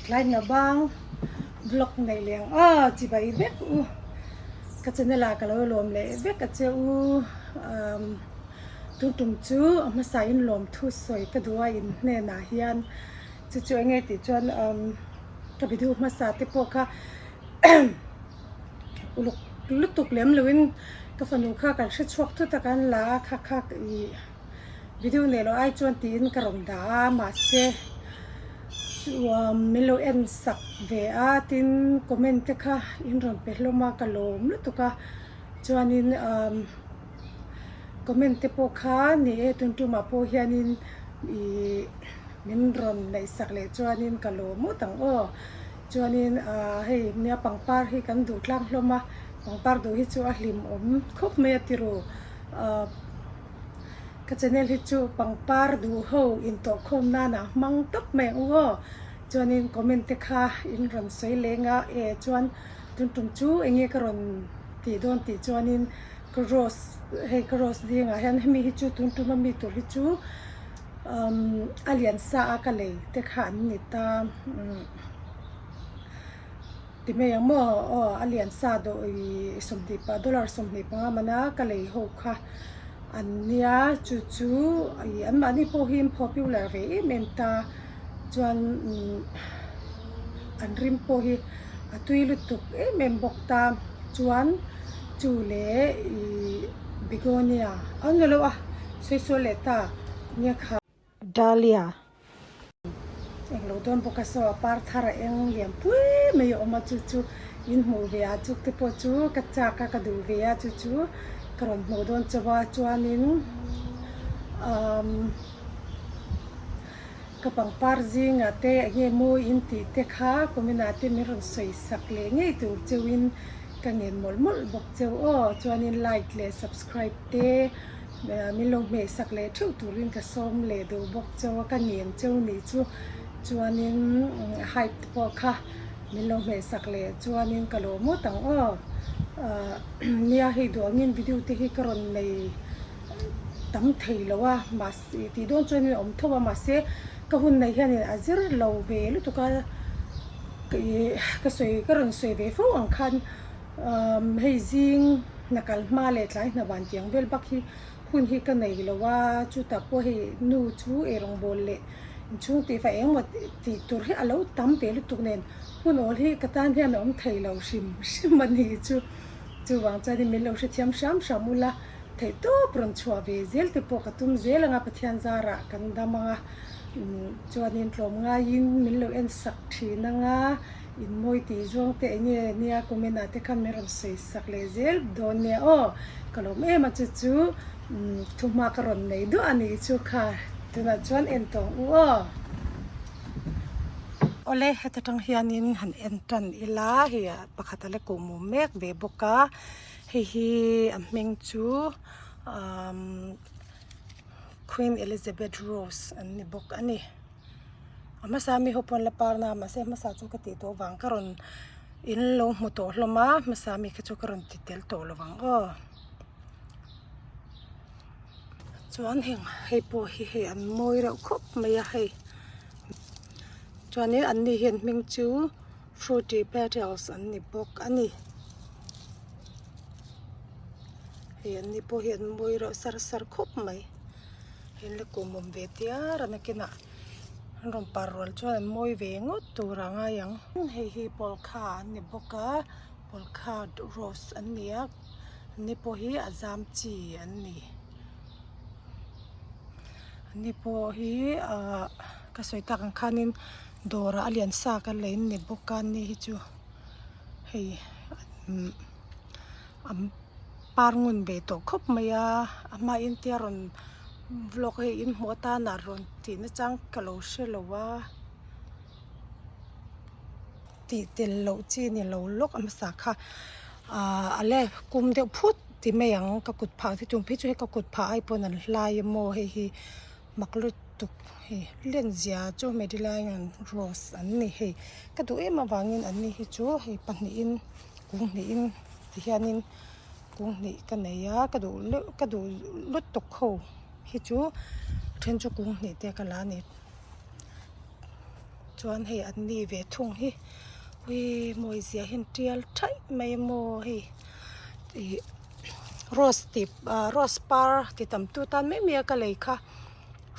Tlai hna bang vlog nei leh ang aw chibai vek u ka channel ah ka lo lawm leh vek a che u umm tun tum chu a hmasa in lawm thu sawi ka duh a in hnenah hian chu chu enge tih chuan umm ka video hmasa te pawh kha uluk lutuk lem lo in ka fanu kha kan hre chhuak thut a kan la a kha kha ih. Video nei loh ai chuan tiin ka rawn dah a mahse min lo en sak ve a tin comment te kha in rawn pe hlawm a ka lawm lutuk a chuanin umm comment te pawh kha ni e tun tumah pawh hianin ih min rawn neih sak leh chuanin ka lawm ngawt ang aw chuanin ah hei nia pangpar hi kan duh tlang hlawm a pangpar duh hi chu a hlimawm khawp mai a ti ru ah. Ka channel hi chu pangpar duh ho intawh khawm nana hmang tawp mai ang u aw. Chuanin comment te kha in rawn sawi leng a e chuan tun tum chu enge ka rawn tih dawn tih chuanin ka rose hei ka rose dingah hian hemi hi chu tun tuma mi tur hi chu umm a lian sa a ka lei te kha an ni ta umm. Ti mai ang maw aw a lian sa dawh ih 20 dollar 25 mana ka lei ho kha an nia chu chu ih an mahni pawh hi an popular ve em em ta chuan umm an rim pawh hi a tui lutuk em em bawk ta chuan chu leh ih begonia a ni lo a sawi sual leh ta nia kha. Dahlia. Eng lo dawn bawk a saw a par thar a eng lian pui mai a awm a chu chu in hmuh ve a chuk te pawh chu ka chak a ka duh ve a chu chu ka rawn hmuh dawn chauh a chuanin umm ka pangpar zingah te eng nge mawi in tih te kha comment ah te min rawn sawi sak leh ngei tur cheuhin ka ngen mawlh mawlh bawk cheu aw chuanin like leh subscribe te. Min lo hmeh sak leh theuh turin ka sawm leh duh bawk cheu a, ka ngen cheu nih chu chuanin hype te pawh kha min lo hmeh sak leh chuanin ka lawm ngawt ang aw. Nia hei duh angin video te hi ka rawn nei tam thei lo a, mahse tih dawn chuanin a awm tho a, mahse ka hun nei hianin a zir lo ve lutuk a, ka sawi ka rawn sawi ve fo ang khan. Umm hei zing hna kal hma leh tlai hna van tiang vel bak hi hun hi ka nei lo a, chutah pawh hei nu chu eirawngbawl leh inchhung tih fah engemaw tih tur hi a lo tam ve lutuk nen hun awl hi ka tan hian a awm thei lo hrim hrim a ni chu. Chuvang chuanin min lo hrethiam hram hram ula, theihtawp rawn chhuah ve zel te pawh ka tum zel anga Pathian zarah kan dam anga chuanin tlawm ngaiin min lo en sak thin anga. In mawi tih zawng te enge nia comment ah te khan min rawn sawi sak leh zel dawn nia aw ka lawm em a chu chu thuhma ka rawn nei duah a nih chu kha tunah chuan en tawh ang u aw. Awle heta tang hianin han en tan ila hei ah pakhat a la kuh mum mek ve bawk a hei hi a hming chu umm Queen Elizabeth Rose an ni bawk a ni. A hmasa mi ho pawn la par na mahse hmasa chu ka tih tawh vang ka rawn in lo hmu tawh hlawm a hmasa mi kha chu ka rawn ti tel tawh lo vang aw chuan heng hei pawh hi hei an mawi reuh khawp mai a hei chuanin an ni hian hming chu fruity petals an ni bawk a ni hei an ni pawh hi an mawi reuh sar sar khawp mai. Hei la kum awm ve tiar a nakinah an rawn par rual chuan an mawi ve ngawt tur a ngai ang. Hei hi pawlkha an ni bawk a pawlkha rose an ni a ni pawh hi a zam chi an ni. An ni pawh hi ahh ka sawi tak ang khanin dawrah a lian sa ka lei an ni bawk a ni hi chu hei umm. An par ngun ve tawh khawp mai a a hmain tia rawn vlog hei in hmuh atana rawn tih nachang ka lo hre lo a tih tel loh chi ni lo lawk a hmasa kha ahh a le kum deuh phut ti mai ang ka kut phah te chung phei chu hei ka kut phah ai pawn an hlai a maw hei hi mak lutuk hei len zia chu Medellin rose an ni hei ka duh em avangin an ni hi chu hei pahnihin. Kung hnihin ti hianin kung hnih ka nei a ka duh ka duh lutuk ho hi chu a then chu kung hnih te ka la a ni. Chuan hei an ni ve thung hi uii mawi zia hian tial thaih mai a maw hei ih rose tih ah rose par ti tam tu tan mai mai a ka lei kha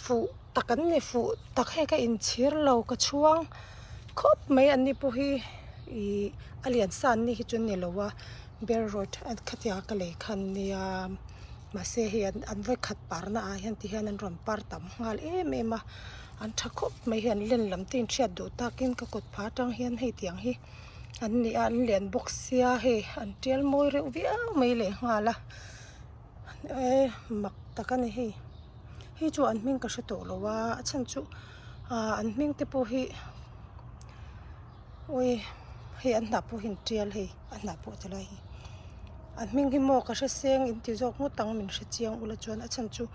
fuh tak an ni fuh tak hei ka inchhir lo ka chhuang khawp mai an ni pawh hi ih a lian sa an ni hi chu a ni lo a bear road khatiang a ka lei kha an nia mahse hei an an vawikhat parna ah hian ti hian an rawn par tam nghal em em a an tha khawp mai hei an len lam te inhriat duh takin ka kut phah atang hian hei tiang hi an ni a an lian bawk sia hei an tial mawi reuh viau mai leh nghal a eh mak tak a ni hei hei chu an hming ka hre tawh lo a a chhan chu ah an hming te pawh hi awi hei an hnah pawh hi an tial hei a hnah pawh ti lai hi an hming hi maw ka hre seng in ti zawk ngawt ang min hre chiang ula chuan a chhan chu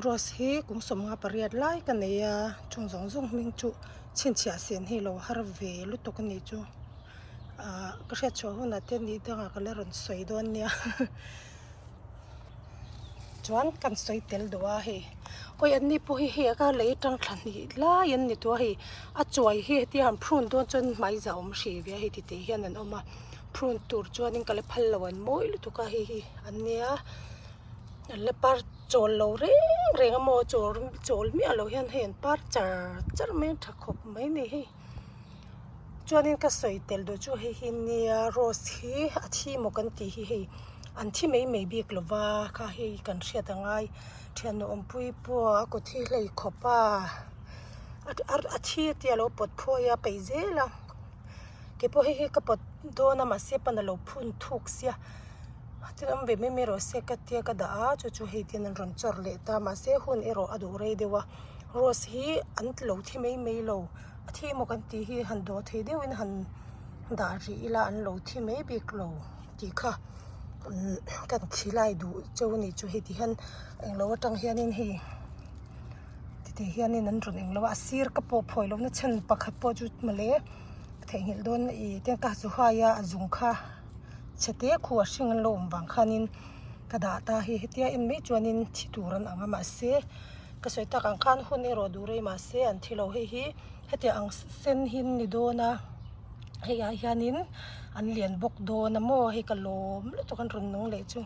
rose hi kum sawmnga pariat lai ka nei a chung zawng zawng hming chu chhinchhiah sen hi lo har ve lutuk a nih chu ah ka hriat chhuah hunah te ni dangah ka la rawn sawi dawn nia. Chuan kan sawi tel duh a hei awi an ni pawh hi hei a ka lei atang thla hnih lai an ni tawh a hei a chuai hi hetia han prune dawn chuan hmai za awm hrih ve a hei titeh hian an awm a prune tur chuanin ka la phal lo an mawi lutuk a hei hi an nia an la par chawl lo reng reng a maw chawl chawl miah loh hian hei an par char char mai a tha khawp mai a ni hei. Chuanin ka sawi tel duh chu hei hi nia rose hi a thi maw kan tih hi hei an thi mai mai bik lo va kha hei kan hriat a ngai thian awmpui pawh a kut hi hlei khawp a a thi a tia lo pawt phawi a peih zel a keipawh hei hi ka pawt dawn a mahse pan a lo phun thuk sia tin awm ve mai mai rawh se ka tia ka dah a chu chu hei tin an rawn chawr leh ta mahse hun erawh a duh rei deuh a rose hi an lo thi mai mai lo. A thi emaw kan tih hi han dawh thei deuhin han dah rih ila an lo thi mai bik lo tih kha kan thi lai duh cheu a nih chu hei ti hian englo atang hianin hei titi hianin an rawn englo a a sir ka pawh phawi lohna chhan pakhat pawh chu mawle theihnghilh dawn ih tiang ka zu hai a a zung kha chhe te khu a hring an lo awm vang khanin ka dah ta hi hetia en mai chuanin thi tur an ang a mahse. Ka sawi tak ang khan hun erawh duh rei mahse an thi lo hei hi hetiang ang sen hi an ni dawn a hei ah hianin an lian bawk dawn a maw hei ka lawm lutuk an rawn nung leh chu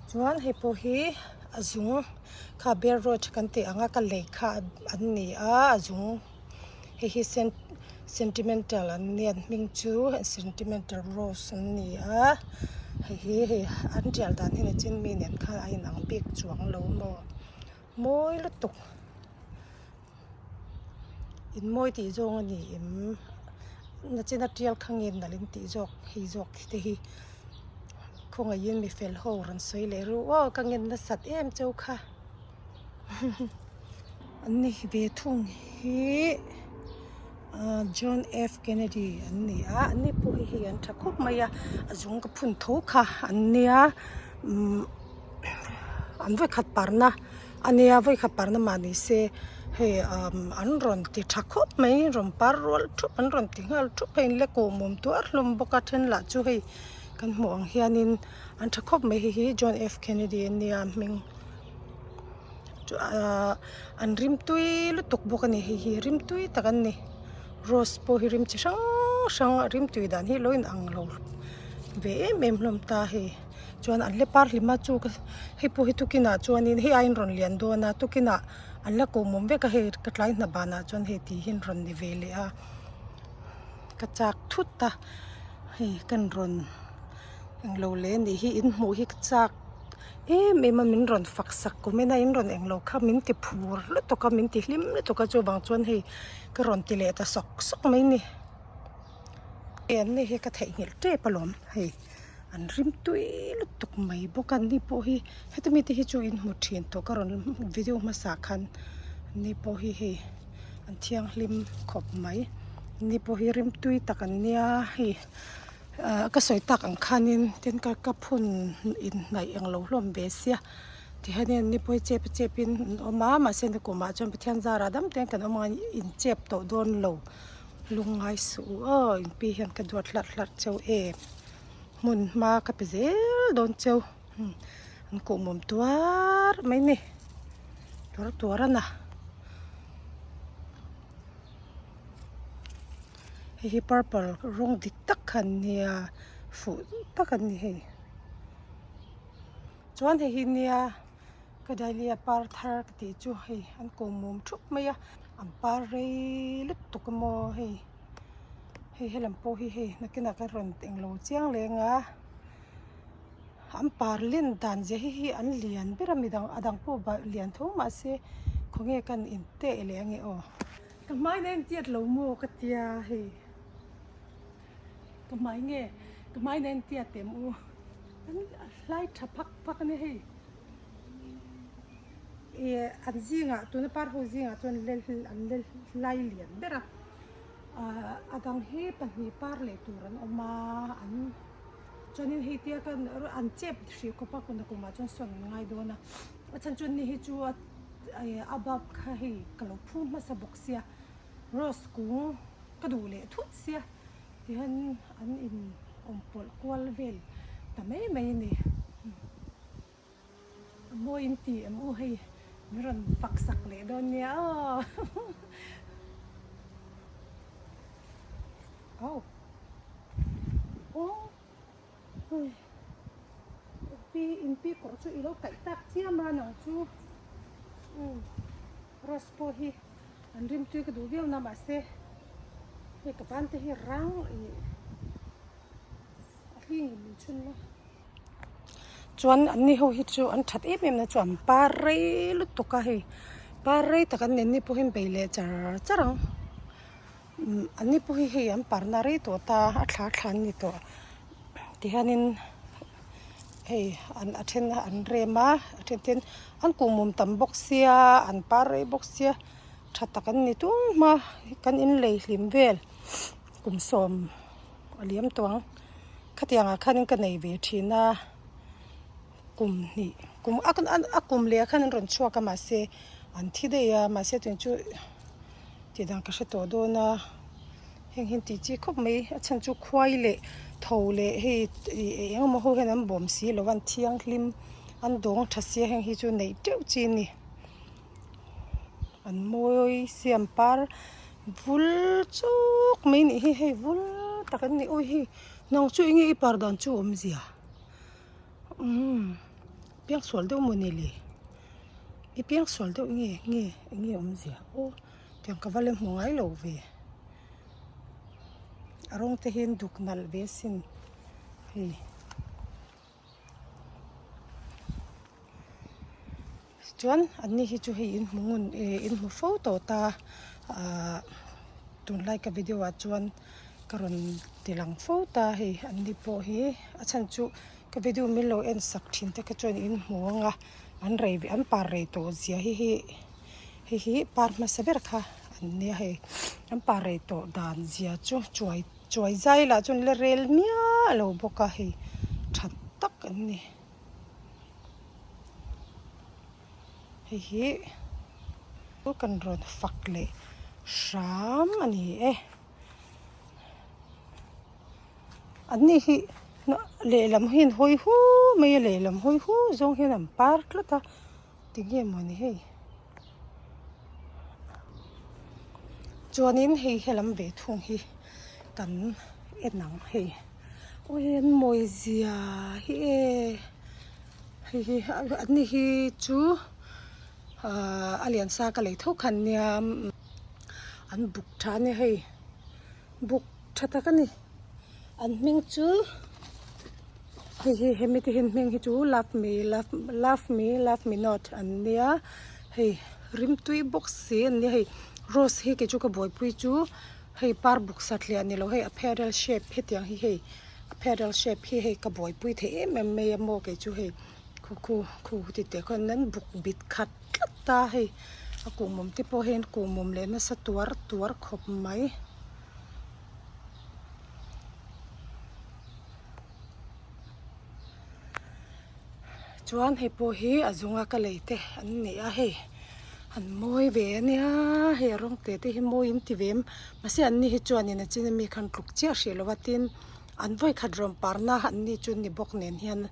chuan hei pawh hi a zung kha bear roach kan tih ang a ka lei kha an ni a a zung hei hi sentimental an nia an hming chu sentimental rose an ni a hei hi hei an tial dan hi nichin mi nen khan a inang bik chuang lo maw mawi lutuk in mawi tih zawng a ni em nachina tial kha nge nalh in tih zawk hei zawk te hi khawngaihin mi fel ho rawn sawi leh ru aw ka ngen nasat em cheu kha. An ni ve thung hi ahh John F Kennedy an ni a an ni pawh hi hei an tha khawp mai a a zung ka phun tho kha an nia umm an vawikhat parna a nia vawikhat parna mah ni se hei umm an rawn ti tha khawp mai rawn par rual thup an rawn ti nghal thup hei an la kawhmawm tuar hlawm bawk a then lah chu hei kan hmuh ang hianin an tha khawp mai hei hi John F Kennedy an nia a hming. Ahh an rim tui lutuk bawk a ni hei hi rim tui tak an ni rose pawh hi rim chi hrang hrang a rim tui dan hi lo in ang lo ve em em hlawm ta hei chuan an la par hlim a chu ka hei pawh hi tukinah chuanin hei aiin rawn lian dawn a tukinah an la kawhmawm vek a hei ka tlai hna banah chuan hei tih hi an rawn ni ve leh a ka chak thut a hei kan rawn englo leh a nih hi in hmuh hi ka chak. Em em a min rawn fak sak kum in a in rawn englo kha min ti phur lutuk a min ti hlim lutuk a chuvang chuan hei ka rawn ti leh ta sawk sawk mai ni hei an ni hi ka theihnghilh tep alawm hei an rim tui lutuk mai bawk a ni pawh hi heti mite hi chu in hmu thin tawh ka rawn video hmasa khan an ni pawh hi hei an thianghlim khawp mai an ni pawh hi rim tui tak an nia hei. Ahh ka sawi tak ang khanin tin ka ka phun inhnaih ang lo hlawm ve sia tihianin an ni pawh hi chep a chepin an awm a mahse ni kumah chuan Pathian zarah dam te kan awm ang in chep tawh dawn lo lungngai suh u aw inpi hian ka duat hlarh hlarh cheu em hmun hma ka pe zel dawn cheu an kuhmawm tuar mai ni tuar tuar a na. Hei hi purple rawng dik tak kha an nia fuh tak an ni hei. Chuan hei hi nia ka dahlia par thar ka tih chu hei an ko mum thup mai a an par rei lutuk a maw hei hei helam pawh hi hei nakinah ka rawn englo chiang leng a an par len dan zia hi hi an lian ber a midang a dang pawh lian tho mahse khawnge kan inteh leh ange aw. Ka hmai na en tiat lo maw ka tia hei ka hmai nge ka hmai na en tiat em u an hlai tha phak phak a ni hei ih an zingah tuna par ho zingah chuan an la hlai lian ber a ah a dang hi pahnih par leh tur an awm a an chuanin hei tia ka an chep hrih khawp a nakumah chuan sawn an ngai dawn a a chhan chu ni hi chu a. A bulb kha hei ka lo phum hmasa bawk sia rose kung ka duh leh thut sia tihian an in awm pawlh kual vel ta mai mai a ni a mawi in ti em u hei min rawn fak sak leh dawn nia aw aw aw. Pi in pi kawr chu i lo kaih tak chiam a nang chu umm rose pawh hi an rim tui ka duh viau na mahse hei ka ban te hi rang ih a hling in min chhun na chuan an ni ho hi chu an that em em na chu an par rei lutuk a hei par rei tak an ni an ni pawh hi an bei leh char char ang. An ni pawh hi hei an parna rei tawh ta a thla thla an ni tawh tihianin hei an a then an rem a a then ten an kuhmum tam bawk sia an par rei bawk sia tha tak an ni tung hma kan inlei hlim vel kum sawm a liam tawh ang khatiang ah khanin ka nei ve thin a kum hnih kum a kum leh ah khan an rawn chhuak a mahse an thi daih a mahse tun chu. Tih dan ka hre tawh dawn a, heng hi an tih chi khawp mai a chhan chu khuai leh tho leh hei ih eng emaw ho hian an bawm si lo a an thianghlim an dawng tha sia heng hi chu neih teuh chi a ni an mawi siam par vul chuk mai nih hi hei vul tak an ni awi hei nang chu enge i par dan chu awmzia umm piangsual deuh maw ni le. I piang sual deuh nge nge eng nge awmzia aw tiang ka va la hmu ngai lo ve a rawng te hian duk nalh ve asin hei chuan an ni hi chu hei in hmu ngun eh in hmu fo tawh ta ahh tunlai ka video ah chuan ka rawn ti lang fo ta hei an ni pawh hi a chhan chu ka video min lo en sak thin te kha chuan in hmu ang a. An rei ve an par rei tawh zia hi hi hei hi par hmasa ber kha an nia hei an par rei tawh dan zia chu chuai chuai zai lah chuan la rel miah lo bawk a hei tha tak an ni hei hi kan rawn fak leh hram a ni e. An ni hi lehlam hi an hawi hu mai a lehlam hawi hu zawng hian an par tlat a tinge mawni hei chuanin hei helam ve thung hi kan en ang hei awi an mawi zia hi e hei hi an ni hi chu ahh a lian sa ka lei tho khan nia an buk tha a ni hei. Buk tha tak a ni an hming chu hei hi hemi te hian hming hi chu love me love love me love me not an nia hei rimtui bawk si an nia hei rose hi kei chu ka buaipui chu hei par buk satliah a ni lo hei a petal shape hetiang hi hei a petal shape hi hei ka buaipui thei em em mai a maw kei chu hei khu khu khu ti teh khawn an buk bit khat tlat a hei a kuhmawm te pawh hian kuhmawm leh nasa tuar tuar khawp mai. Chuan hei pawh hi a zunga ka lei te an ni a hei an mawi ve a nia hei a rawng te te hi mawi in ti ve em mahse an ni hi chuanin a chin ami khan tluk chiah hrih lo a tin an vawi khat rawn parna an ni chu ni bawk nen hian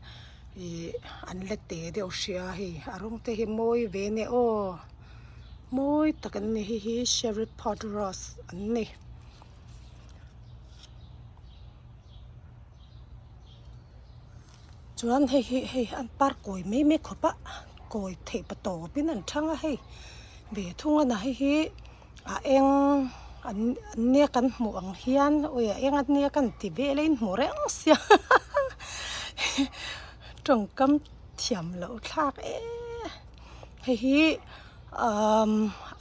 Ihh an la te deuh hria hei a rawng te hi mawi ve ania aw mawi tak an ni hei hi sherry pot rose an ni. Chuan hei hi hei an par kawi mai mai khawp a kawi theih pa tawpin an thang a hei ve thung a na hei hi a eng an nia kan hmuh ang hian awi a eng ania kan ti vel a inhmu reng sia tawngkam thiam loh thlak e hei hi umm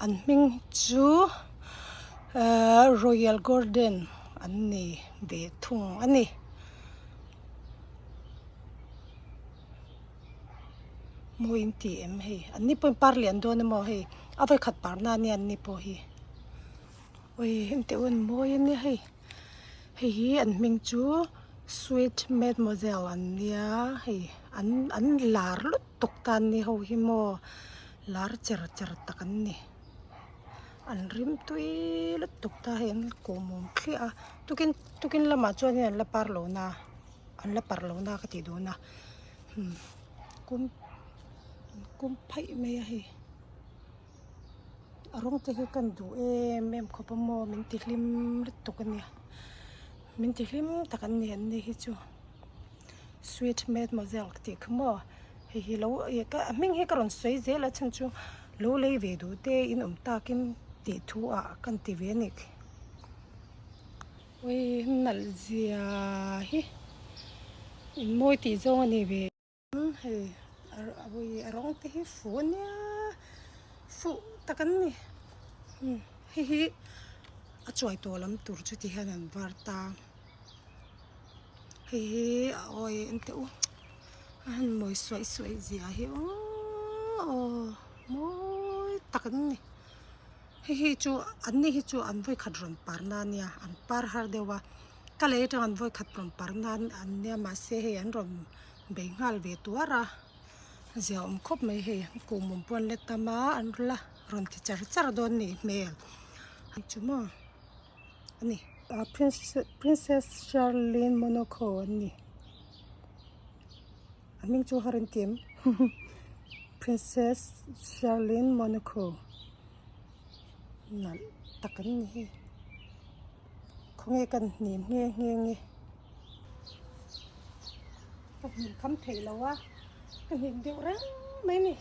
an hming chu ehh royal garden an ni ve thung a ni. Mawi in ti em hei an ni pawhin par lian dawn emaw hei a vawikhat par na ania an ni pawh hi awi engteh un mawi ania hei hei hi an hming chu sweet mademoiselle an nia hei an an lar lutuk ta an ni ho hi maw lar cher cher tak an ni. An rim tui lutuk ta hei an kawhmawm thliah a tukin tukin lamah chuan hei an la par lo na an la par lo na ka tih dawn a umm kum kum phaih mai a hei a rawng te hi kan duh em em khawp a maw min ti hlim lutuk a nia min ti hlim tak an ni an ni hi chu sweet mademoiselle ka tih kha maw hei hi lo a hming hi ka rawn sawi zel a chhan chu. Lo lei ve duh te in awm takin tih thu ah kan ti ve a ni. Ui nalh zia hi in mawi tih zawng a ni ve. Hei ui a rawng te hi fu a nia fuh tak an ni. Hei hi a chuai tawh lam tur chu ti hian an var ta. Hei hi a awi en teh u. A han mawi suaih suaih zia hi aww mawi tak an ni hei hi chu an ni hi chu an vawikhat rawn par na ania an par har deuh a ka lei atang an vawikhat rawn par na an nia mahse hei an rawn bei nghal ve tuar a zia awm khawp mai hei kum awm pawh an la tam a an la rawn ti char char dawn a nih hmel chu maw a ni princess Charlene Monaco an ni. A hming chu har in ti em Princess Charlene Monaco nalh tak an ni hei khawnge kan hnim nghe nghe nge ka hnim kham theih lo a ka hnim deuh reng mai a ni.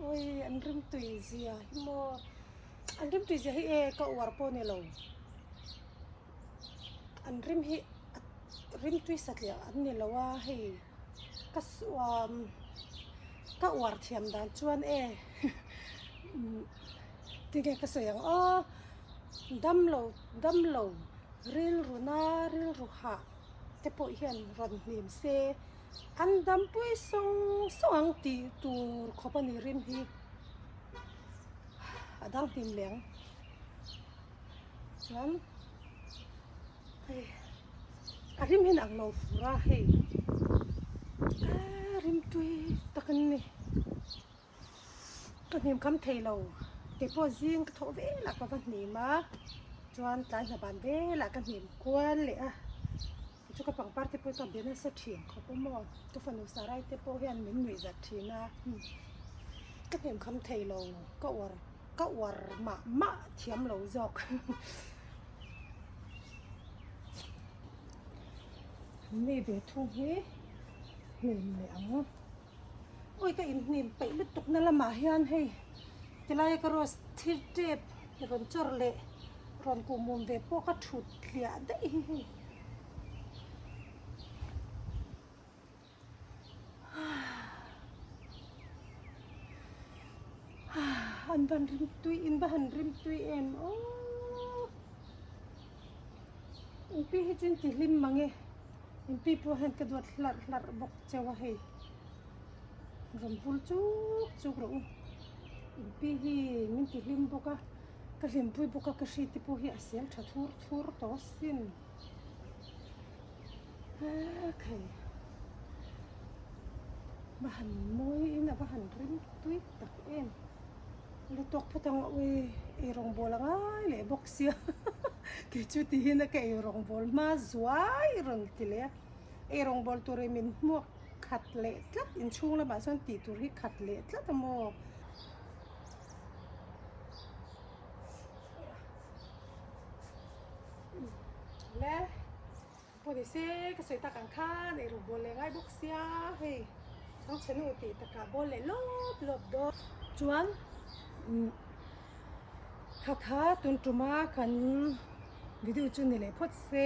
Ui an rim tui zia hi maw an rim tui zia hi e ka uar pawh ni lo an rim hi rim tui satliah an ni lo a hei ka umm ka uar thiam dan chuan e tinge ka sawi ang aw damlo damlo rilru na rilru hah te pawh hian rawn hnim se. An dampui sawng sawng ang tih tur khawp a ni rim hi a dang hlim leh ang chuan hei a rim hian ang lo fur a hei a rim tui tak an ni ka hnim kham thei lo keipawh zing ka thawh velah ka va hnim a chuan tlai hna ban velah ka hnim kual leh a. Chu ka pangpar te pawh hi ka be nasa thin khawp a maw ka fanu sarai te pawh hian min nuih zat thin a ka hnem kham thei lo ka uar ka uar mah mah thiam lo zawk mi ve thung hi hnem leh ang awi ka inhnim peih lutuk na lamah hian hei tilai ka rose thi tep rawn chawr leh rawn kuhmum ve pawh ka thut hliah daih hi hei. An van rim tui in va han rim tui em aww inpi hi chu in ti hlim mang e inpi pawh hian ka duat hlarh hlarh bawk cheu a hei rawn vul chuk chuk rawh u inpi hi min ti hlim bawk a ka hlimpui bawk a ka hri te pawh hi a sel tha thur thur tawh asin. Khai va han mawi in a va han rim tui tak em la tawk phawt ang ui ei rawngbawl a ngai leh bawk sia kei chu ti hian a ka ei rawngbawl hma zuai rawn ti leh a ei rawngbawl tur hi min hmuak khat leh tlat inchhung lamah chuan tih tur hi khat leh tlat a maw. e. Pawh ni se ka sawi tak ang khan eiru bawl leh ngai bawk sia hei chhangchhe nu tih takah bawl leh lawp lawp dawn. Chuan kha kha tun tuma kan video chu ni leh phawt se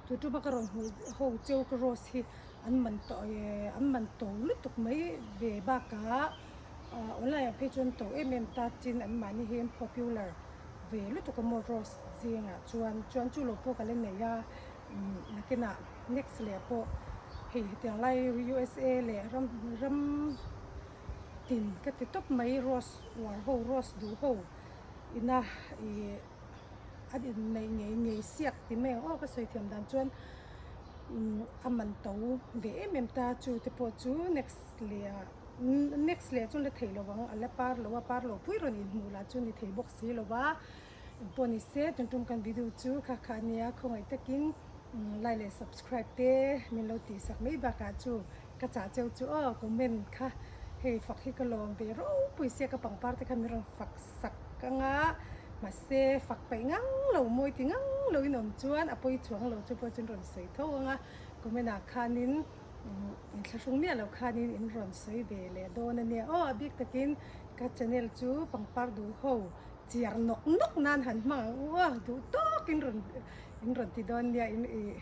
tu tuma ka rawn hmuh ho cheu ka rose hi an man tawh eh an man to lutuk mai ve bakah online ah phei chuan to em em ta chin an mahni hi an popular ve lutuk a maw rose zingah chuan chuan chu lo pawh ka la nei a nakinah next leh pawh hei hetiang lai USA leh ram ram tin ka ti tawp mai rose uar ho rose duh ho ina ih an inneih ngei ngei siak ti mai ang aw ka sawi thiam dan chuan a man to ve em em ta chu te pawh chu next leh ah next leh chu la thei lo ang a la par lo a par lo pui rawn inhmuh lah chu ni thei bawk si lo va engpawh ni se tun tum kan video chu kha kha a nia khawngaih takin like leh subscribe te min lo tih sak mai bakah chu ka chah cheu chu aw comment kha hei fak hi ka lawm ve ropui sia ka pangpar te kha min rawn fak sak anga mahse fak paih ngang lo mawi ti ngang lo in awm chuan a pawi chuang lo chu pawh chu an rawn sawi tho anga comment ah khanin Inthlahrung miah lo khanin in rawn sawi ve leh dawn a nia aw, a bik takin ka channel chu pangpar duh ho chiar nawk nawk nan han hmang ang u aw, duh tawkin rawn in rawn ti dawn nia in ih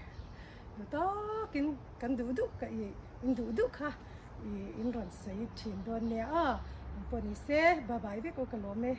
duh tawkin kan duh duh ka ih in duh duh kha ih in rawn sawi thin dawn nia aw, engpawh ni se bye bye vek aw ka lawm e.